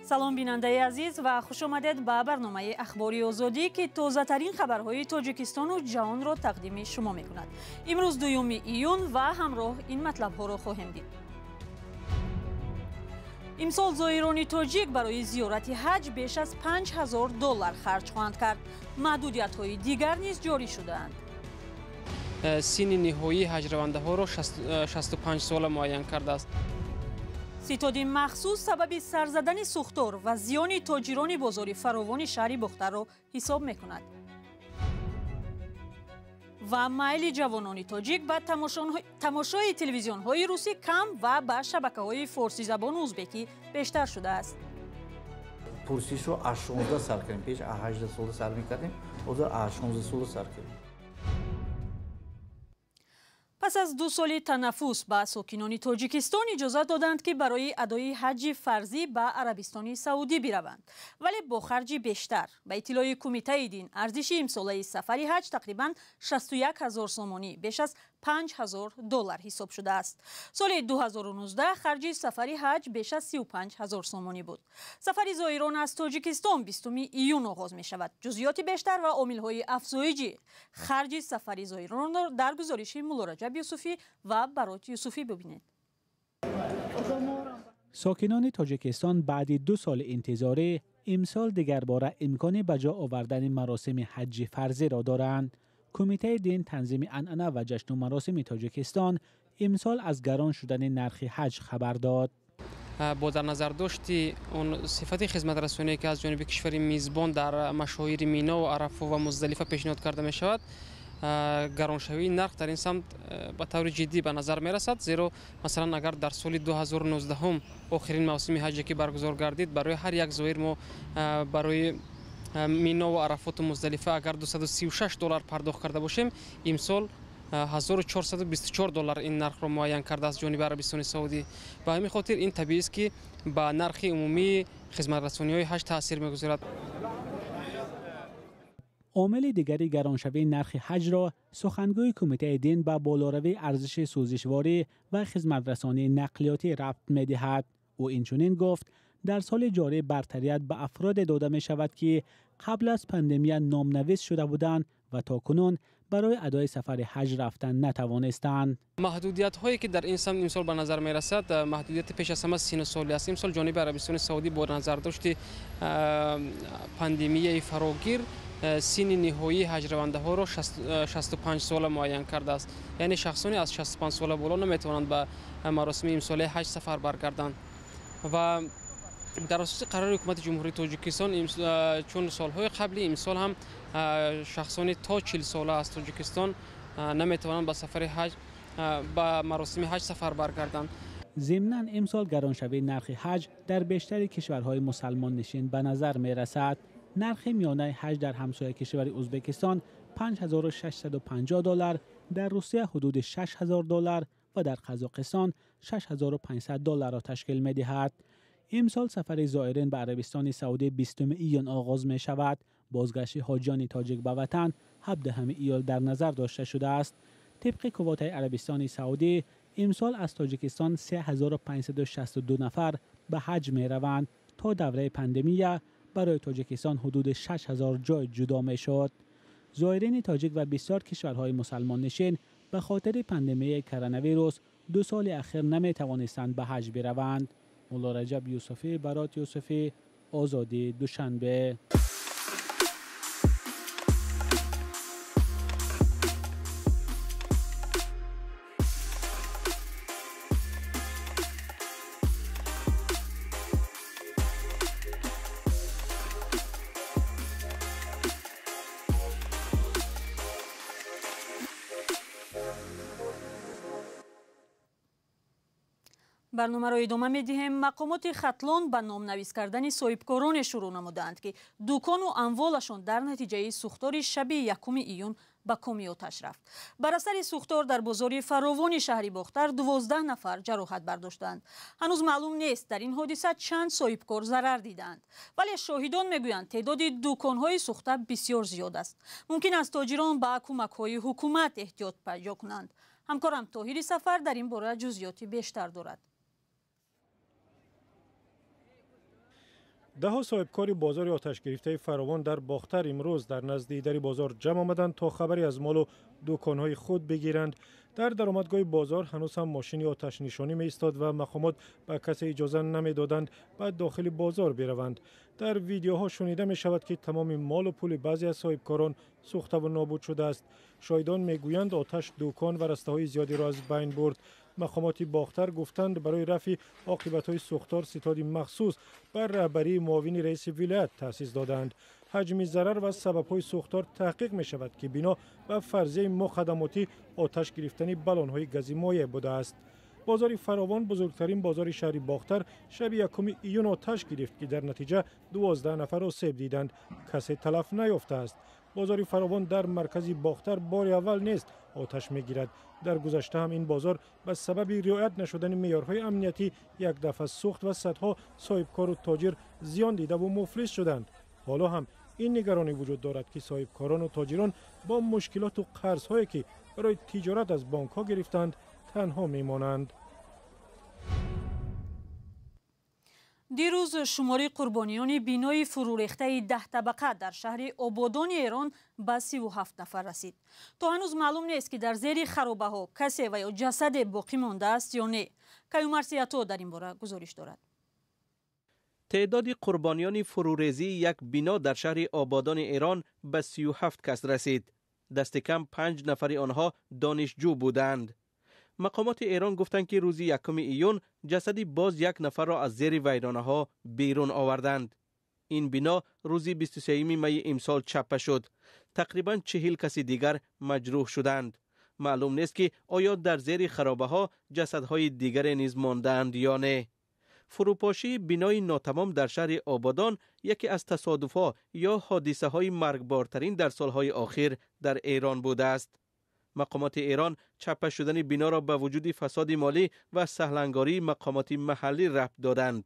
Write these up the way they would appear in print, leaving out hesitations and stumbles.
Салом бинандаи азиз ва хуш омадед ба барномаи Ахбори Озодӣ, ки тозатарин хабарҳои Тоҷикистону ҷаҳонро тақдими шумо мекунад. Имрӯз 2 июн ва ҳамроҳ ин матлабҳоро хоҳем дид. Имсол зоирони тоҷик барои зиёрати ҳаҷ беш аз $5000 харҷ хоҳанд кард. Маҳдудиятҳои дигар низ ҷорӣ шудаанд. Синни ниҳоии ҳаҷравандаҳоро 65 сола муайян кардааст. Ситоди махсус сабаби сарзадани сӯхтор ва зиёни тоҷирони бозори фаровони шаҳри Бохтарро ҳисоб мекунад. Ва майли ҷавонони тоҷик ба тамошои телевизионҳои русӣ кам ва ба шабакаҳои форсизабону узбекӣ бештар шудааст. Пурсишро аз 16 сар кардем, пеш аз 18 сола сар мекардем, ҳозир аз 16 сола сар кардем. Пас аз 2 соли танаффус ба сокинони Тоҷикистон иҷозат доданд, ки барои адои ҳаҷи фарзӣ ба Арабистони Саудӣ бираванд, вале бо харҷи бештар. Ба иттилои Кумитаи дин, арзиши имсолаи сафари ҳаҷ тақрибан 61 ҳазор сомонӣ, беш аз $5000 ҳисоб шудааст. Соли 2019 харҷи сафари ҳаҷ беш аз 35 ҳазор сомонӣ буд. Сафари зоирон аз Тоҷикистон 20 июн оғоз мешавад. Ҷузъиёти бештар ва омилҳои афзоиҷи харҷи сафари зоиронро дар гузориши Муллораҷаб Юсуфӣ ва Барот Юсуфӣ бибинед. Сокинони Тоҷикистон баъди 2 соли интизорӣ имсол дигарбора имкони ба ҷо овардани маросими ҳаҷҷи фарзиро доранд. Кумитаи дин, танзими анъана ва ҷашну маросими Тоҷикистон имсол аз гарон шудани нархи ҳаҷ хабар дод. Бо дар назардошти он сифати хизматрасоние, ки аз ҷониби кишвари мизбон дар машоҳири Мино, Арафо ва Муздалифа пешниҳод карда мешавад, гароншавии нарх дар ин самт ба таври ҷиддӣ ба назар мерасад. Зеро масалан агар дар соли 2019 охирин мавсими ҳаҷе ки баргузор гардид, барои ҳар як зоир мо барои Мино ва Арафоту Муздалифа агар $236 пардохт карда бошем, имсол $1424 ин нархро муайян кардааст ҷониби Арабистони Саудӣ. Ба ҳамин хотир ин табиист, ки ба нархи умумии хизматрасониҳои ҳаҷ таъсир мегузорад. Омили дигари гароншавии нархи ҳаҷро сухангӯи Кумитаи дин ба болоравии арзиши сӯзишворӣ ва хизматрасонии нақлиётӣ рабт медиҳад. Ӯ инчунин гуфт, дар соли ҷорӣ бартарият ба афроде дода мешавад, ки қабл аз пандемия номнавис шуда буданд ва то кунун барои адои сафари ҳаҷ рафтан натавонистанд. Маҳдудиятҳое ки дар ин самт имсол ба назар мерасад, маҳдудияти пеш аз ҳама сину соли аст. Имсол ҷониби Арабистони Саудӣ бо назардошти пандемияи фарогир синни ниҳоии ҳаҷравандаҳоро 65 сола муайян кардааст. Яъне шахсоне аз 65 сола боло наметавонанд ба маросими имсолаи ҳаҷ сафар баргарданд. Ва дар асоси қарори ҳукумати Ҷумҳурии Тоҷикистон, чун солҳои қабли имсол ҳам шахсони то 40 сола аз Тоҷикистон наметавонанд ба сафари ҳаҷ, ба маросими ҳаҷ сафар баргарданд. Зимнан имсол гароншавии нархи ҳаҷ дар бештари кишварҳои мусалмоннишин ба назар мерасад. Нархи миёнаи ҳаҷ дар ҳамсояи кишвари Узбекистон $5650, дар Русия ҳудуди $6000 ва дар Қазоқистон $6500 ташкил медиҳад. Имсол сафари зоирин ба Арабистони Саудӣ 20 июн оғоз мешавад. Бозгашти ҳоҷиёни тоҷик ба ватан 17 июл дар назар дошта шудааст. Тибқи квотаи Арабистони Саудӣ имсол аз Тоҷикистон 3562 нафар ба ҳаҷ мераванд. То давраи пандемия барои Тоҷикистон ҳудуди 6000 ҷой ҷудо мешуд. Зоирини тоҷик ва бисёр кишварҳои мусалмоннишин ба хотири пандемияи коронавирус 2 соли ахир наметавонистанд ба ҳаҷ бираванд. Муллораҷаб Юсуфӣ, Барот Юсуфӣ, Озодӣ, Душанбе. Барномаро идома медиҳем. Мақомоти Хатлон ба номнавис кардани соҳибкороне шурӯъ намудаанд, ки дукону амволашон дар натиҷаи сӯхтори шаби 1 июн ба коми оташ рафт. Бар асари сӯхтор дар бозори фаровони шаҳри Бохтар 12 нафар ҷароҳат бардоштанд. Ҳанӯз маълум нест дар ин ҳодиса чанд соҳибкор зарар дидаанд, вале шоҳидон мегӯянд теъдоди дуконҳои сӯхта бисёр зиёд аст. Мумкин аст тоҷирон ба кӯмакҳои ҳукумат эҳтиёт пайдо кунанд. Ҳамкорам Тоҳири Сафар дар ин бора ҷузъиёти бештар дорад. Даҳҳо соҳибкори бозори оташгирифтаи Фаровон дар Бохтар имрӯз дар назди дари бозор ҷамъ омаданд то хабаре аз молу дуконҳои худ бигиранд. Дар даромадгоҳи бозор ҳанӯз ҳам мошини оташнишонӣ меистод ва мақомот ба касе иҷоза намедоданд ба дохили бозор бираванд. Дар видеоҳо шунида мешавад, ки тамоми молу пули баъзе аз соҳибкорон сӯхтаву нобуд шудааст. Шоҳидон мегӯянд, оташ дукон ва растаҳои зиёдеро аз байн бурд. Мақомоти Бохтар гуфтанд, барои рафъи оқибатҳои сӯхтор ситоди махсус бар раҳбарии муовини раиси вилоят таъсис додаанд. Ҳаҷми зарар ва сабабҳои сӯхтор таҳқиқ мешавад, ки бино ба фарзияи муқаддамотӣ оташ гирифтани баллонҳои гази моеъ будааст. Бозори Фаровон, бузургтарин бозори шаҳри Бохтар, шаби 1 июн оташ гирифт, ки дар натиҷа 12 нафар осеб диданд. Касе талаф наёфтааст. Бозори Фаровон дар маркази Бохтар бори аввал нест оташ мегирад. Дар гузашта ҳам ин бозор ба сабаби риоят нашудани меъёрҳои амниятӣ як дафъа сӯхт ва садҳо соҳибкору тоҷир зиён дидаву муфлис шуданд. Ҳоло ҳам ин нигаронӣ вуҷуд дорад, ки соҳибкорону тоҷирон бо мушкилоту қарзҳое, ки барои тиҷорат аз бонкҳо гирифтанд, танҳо мемонанд. Дирӯз шумори қурбониёни бинои фурӯрехтаи 10 табақа дар шаҳри Ободони Эрон ба 37 нафар расид. То ҳанӯз маълум нест, ки дар зери харобаҳо касе ва ё ҷасаде боқӣ мондааст ё не. Каюмарс Ято дар ин бора гузориш дорад. Теъдоди қурбониёни фурӯрезии як бино дар шаҳри Ободони Эрон ба 37 кас расид. Дасти кам панҷ нафари онҳо донишҷӯ буданд. Мақомоти Эрон гуфтанд, ки рӯзи 1 июн ҷасади боз як нафарро аз зери вайронаҳо берун оварданд. Ин бино рӯзи 23 майи имсол чаппа шуд. Тақрибан 40 каси дигар маҷрӯҳ шуданд. Маълум нест, ки оё дар зери харобаҳо ҷасадҳои дигаре низ мондаанд ё не. Фурӯпошии бинои нотамом дар шаҳри Ободон яке аз тасодуфҳо ё ҳодисаҳои маргбортарин дар солҳои охир дар Эрон будааст. Мақомоти Эрон чаппа шудани биноро ба вуҷуди фасоди молӣ ва саҳлангории мақомоти маҳаллӣ рабт доданд.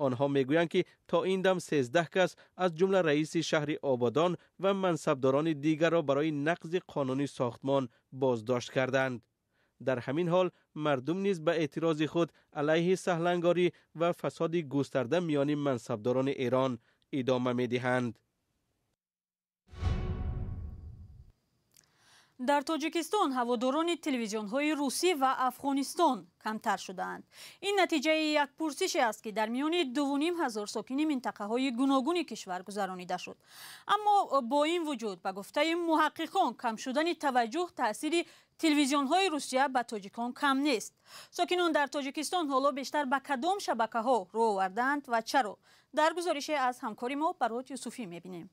Онҳо мегӯянд, ки то ин дам 13 кас, аз ҷумла раиси шаҳри Ободон ва мансабдорони дигарро, барои нақзи қонуни сохтмон боздошт карданд. Дар ҳамин ҳол мардум низ ба эътирози худ алайҳи саҳлангорӣ ва фасоди густарда миёни мансабдорони Эрон идома медиҳанд. Дар Тоҷикистон ҳаводорони телевизионҳои русӣ ва Афғонистон камтар шудаанд. Ин натиҷаи як пурсише аст, ки дар миёни 2500 сокини минтақаҳои гуногуни кишвар гузаронида шуд. Аммо бо ин вуҷуд, ба гуфтаи муҳаққиқон, кам шудани таваҷҷӯҳ таъсири телевизионҳои Русия ба тоҷикон кам нест. Сокинон дар Тоҷикистон ҳоло бештар ба кадом шабакаҳо рӯ овардаанд ва чаро, дар гузорише аз ҳамкори мо Барот Юсуфӣ мебинем.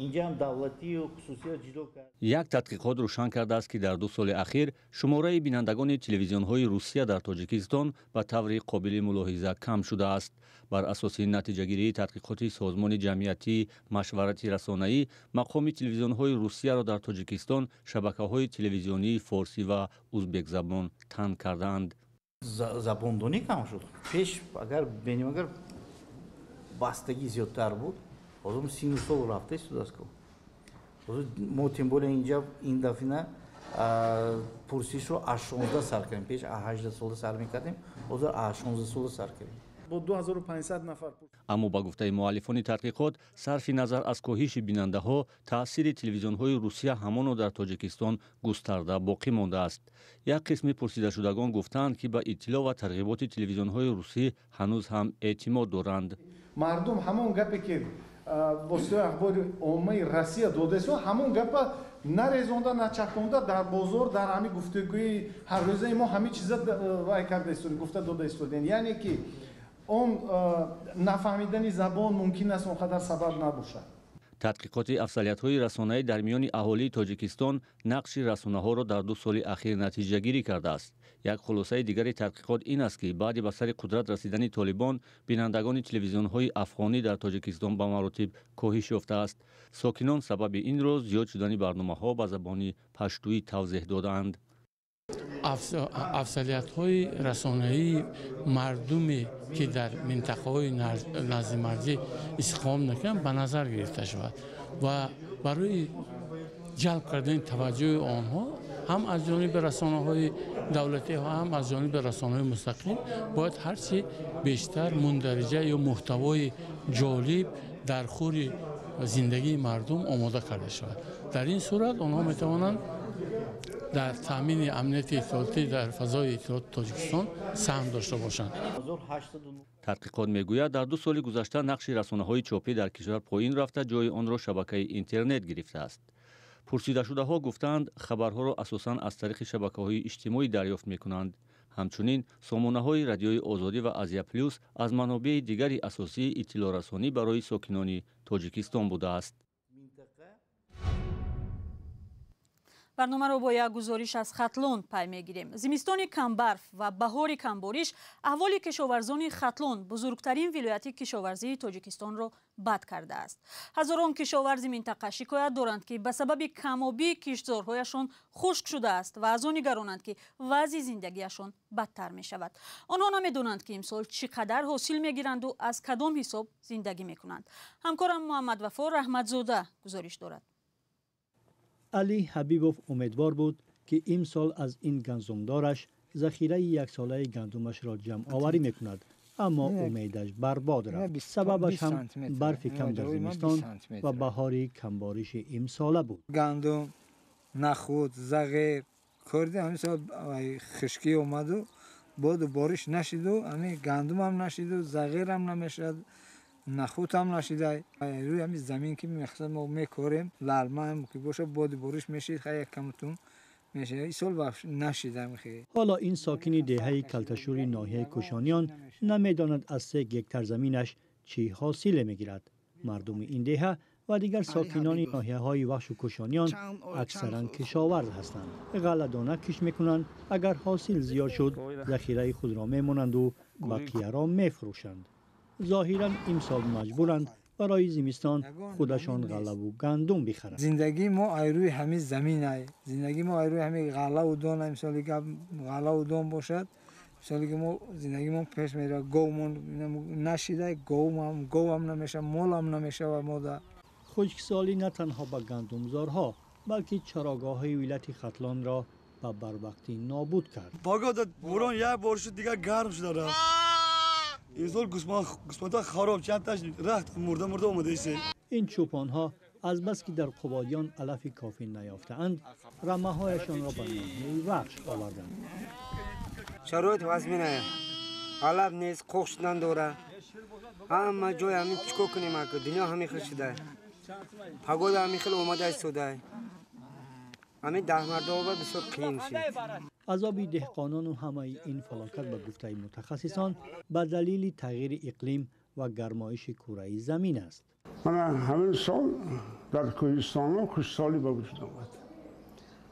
Инҷа ҳам давлатию хусусият ҷудо кард. Як тадқиқот рӯшан кардааст, ки дар 2 соли ахир шумораи бинандагони телевизионҳои Русия дар Тоҷикистон ба таври қобили мулоҳиза кам шудааст. Бар асоси натиҷагирии тадқиқоти Созмони ҷамъиятии машварати расонаӣ, мақоми телевизионҳои Русияро дар Тоҷикистон шабакаҳои телевизионии форсӣ ва узбекзабон танг кардаанд. Забондонӣ кам шуд. Пеш агар бинем, агар бастагӣ зиёдтар буд, ҳозир сину сол рафта истодааст ку. Ҳозир мо, тем более, инҷа ин дафъина пурсишро аз 16 сар кардем. Пеш аз 18 сола сар мекардем, ҳозир аз 16 сола сар кардем. Бо 2500 нафар. Аммо ба гуфтаи муаллифони тадқиқот, сарфи назар аз коҳиши бинандаҳо, таъсири телевизионҳои Русия ҳамоно дар Тоҷикистон густарда боқӣ мондааст. Як қисми пурсидашудагон гуфтаанд, ки ба иттилоъ ва тарғиботи телевизионҳои русӣ ҳанӯз ҳам эътимод доранд. Мардум ҳамон гапе, ки воситаи ахбори оммаи Россия додаст, ҳамон гапа нарезонда, начаконда дар бозор, дар ҳамин гуфтугӯи ҳаррӯзаи мо ҳамин чиза вай карда истодем, гуфта дода истодем. Яъне ки он нафаҳмидани забон мумкин аст он қадар сабаб набошад. Тадқиқоти афзалиятҳои расонаӣ дар миёни аҳолии Тоҷикистон нақши расонаҳоро дар 2 соли ахир натиҷагирӣ кардааст. Як хулосаи дигари тадқиқот ин аст, ки баъди ба сари қудрат расидани Толибон бинандагони телевизионҳои афғонӣ дар Тоҷикистон ба маротиб коҳиш ёфтааст. Сокинон сабаби инро зиёд шудани барномаҳо ба забони паштуӣ тавзеҳ додаанд. Афзалиятҳои расонаии мардуме, ки дар минтақаҳои наздимарзӣ истиқомат мекунанд, ба назар гирифта шавад ва барои ҷалб кардани таваҷҷӯҳи онҳо ҳам аз ҷониби расонаҳои давлатӣ ва ҳам аз ҷониби расонаҳои мустақил бояд ҳарчи бештар мундариҷа ё муҳтавои ҷолиб дар хури зиндагии мардум омода карда шавад. Дар ин сурат онҳо метавонанд дар таъмини амнияти иттилоотӣ дар фазои иттилооти Тоҷикистон саҳм дошта бошанд. Тадқиқот мегӯяд, дар 2 соли гузашта нақши расонаҳои чопӣ дар кишвар поин рафта, ҷои онро шабакаи интернет гирифтааст. Пурсидашудаҳо гуфтаанд, хабарҳоро асосан аз тариқи шабакаҳои иҷтимоӣ дарёфт мекунанд. Ҳамчунин сомонаҳои Радиои Озодӣ ва Азия Плюс аз манобеи дигари асосии иттилоърасонӣ барои сокинони Тоҷикистон будааст. Барномаро бо як гузориш аз Хатлон пай мегирем. Зимистони камбарф ва баҳори камбориш аҳволи кишоварзони Хатлон, бузургтарин вилояти кишоварзии Тоҷикистонро бад кардааст. Ҳазорон кишоварзи минтақа шикоят доранд, ки ба сабаби камобӣ киштзорҳояшон хушк шудааст ва аз он нигаронанд, ки вазъи зиндагиашон бадтар мешавад. Онҳо намедонанд, ки имсол чӣ қадар ҳосил мегиранду аз кадом ҳисоб зиндагӣ мекунанд. Ҳамкорам Муҳаммадвафо Раҳматзода гузориш дорад. Али Ҳабибов умедвор буд, ки имсол аз ин гандумдораш захираи яксолаи гандумашро ҷамъоварӣ мекунад, аммо умедаш барбод рафт. Сабабаш ҳам барфи кам дар зимистон ва баҳори камбориши имсола буд. Гандум, нахуд, зағир корди ҳамин сол хушкӣ омаду боду бориш нашиду, ҳамин гандумам нашиду, зағирам намешад, нахудам нашида. Рӯи ҳамин замин ки мақсад мо мекорем, лалмаам ки бошад, боди бориш мешид, хай як камтун мешид. Ин сол нашида мехе. Ҳоло ин сокини деҳаи Калташури ноҳияи Кӯшониён намедонад аз 3 гектар заминаш чӣ ҳосиле мегирад. Мардуми ин деҳа ва дигар сокинони ноҳияҳои Вахшу Кӯшониён аксаран кишоварз ҳастанд. Ғалладона кишт мекунанд, агар ҳосил зиёд шуд, захираи худро мемонанду бақияро мефурӯшанд. Зоҳиран имсол маҷбуранд барои зимистон худашон ғаллаву гандум бихаранд. Зиндагии мо ай рӯи ҳамин замин ай, зиндагии мо ай рӯи ҳамин ғаллаву дон ай. Мисоле гап ғаллаву дон бошад, мисоле ки мо зиндагии мо пеш меравад. Говмон нашида, говам намешавад, молам намешавад мода. Хушксолӣ на танҳо ба гандумзорҳо, балки чарогоҳҳои вилояти Хатлонро ба барвақтӣ нобуд кард. Погода борон як бор шуд, дигар гарм шуда рафт. Инсон гусмонта хароб, чандташ рахт мурда мурда омадаист. Ин чӯпонҳо аз бас ки дар Қубодиён алафи кофӣ наёфтаанд, рамаҳояшонро ба ноҳияи Вахш оварданд. Шароит вазмин аст, алаф нест, қоқ шудан дора. Ҳама ҷой ҳамин чӣ кор кунем, дунё ҳамин хел шуда, погода ҳамин хел омада истода. Ҳамин даҳмардоба бисёр қиин шуд. Азоби деҳқонону ҳамаи ин фалокат ба гуфтаи мутахассисон ба далели тағйири иқлим ва гармоиши кураи замин аст. Мана ҳамин сол дар кӯҳистонҳо хушксолӣ ба вуҷуд омад.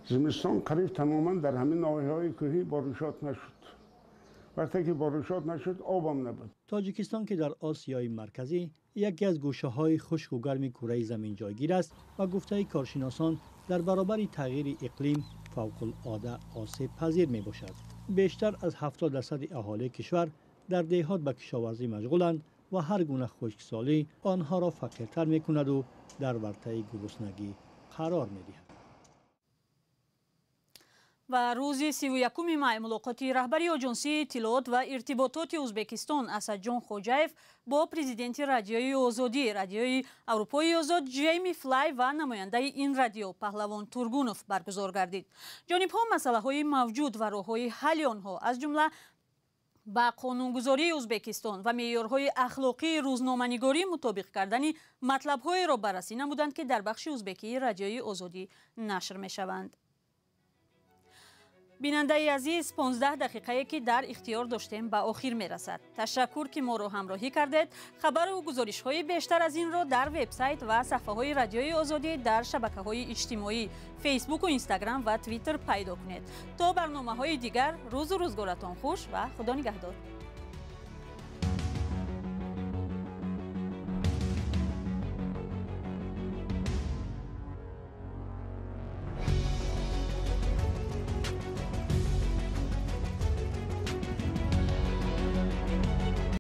Зимистон қариб тамоман дар ҳамин ноҳияҳои кӯҳӣ боришот нашуд. Вақте ки боришот нашуд, обам набуд. Тоҷикистон, ки дар Осиёи Марказӣ яке аз гӯшаҳои хушку гарми кураи замин ҷойгир аст, ба гуфтаи коршиносон дар баробари тағйири иқлим фавқулода осебпазир мебошад. Бештар аз 70% аҳолии кишвар дар деҳот ба кишоварзӣ машғуланд ва ҳар гуна хушксолӣ онҳоро фақиртар мекунаду дар вартаи гуруснагӣ қарор медиҳад. Ва рӯзи 31 май мулоқоти раҳбари Оҷонсии иттилоот ва иртибототи Ӯзбекистон Асадҷон Хоҷаев бо президенти Радиои Озодӣ, Радиои Аврупои Озод Ҷейми Флай ва намояндаи ин радио Паҳлавон Тургунов баргузор гардид. Ҷонибҳо масъалаҳои мавҷуд ва роҳҳои ҳалли онҳо, аз ҷумла ба қонунгузории Ӯзбекистон ва меъёрҳои ахлоқии рӯзноманигорӣ мутобиқ кардани матлабҳоеро баррасӣ намуданд, ки дар бахши ӯзбекии Радиои Озодӣ нашр мешаванд. Бинандаи азиз, 15 дақиқае ки дар ихтиёр доштем ба охир мерасад. Ташаккур, ки моро ҳамроҳӣ кардед. Хабару гузоришҳои бештар аз инро дар вебсайт ва саҳфаҳои Радиои Озодӣ дар шабакаҳои иҷтимоӣ Фейсбуку, Инстаграм ва Твиттер пайдо кунед. То барномаҳои дигар рӯзу рӯзгоратон хуш ва Худо нигаҳдор.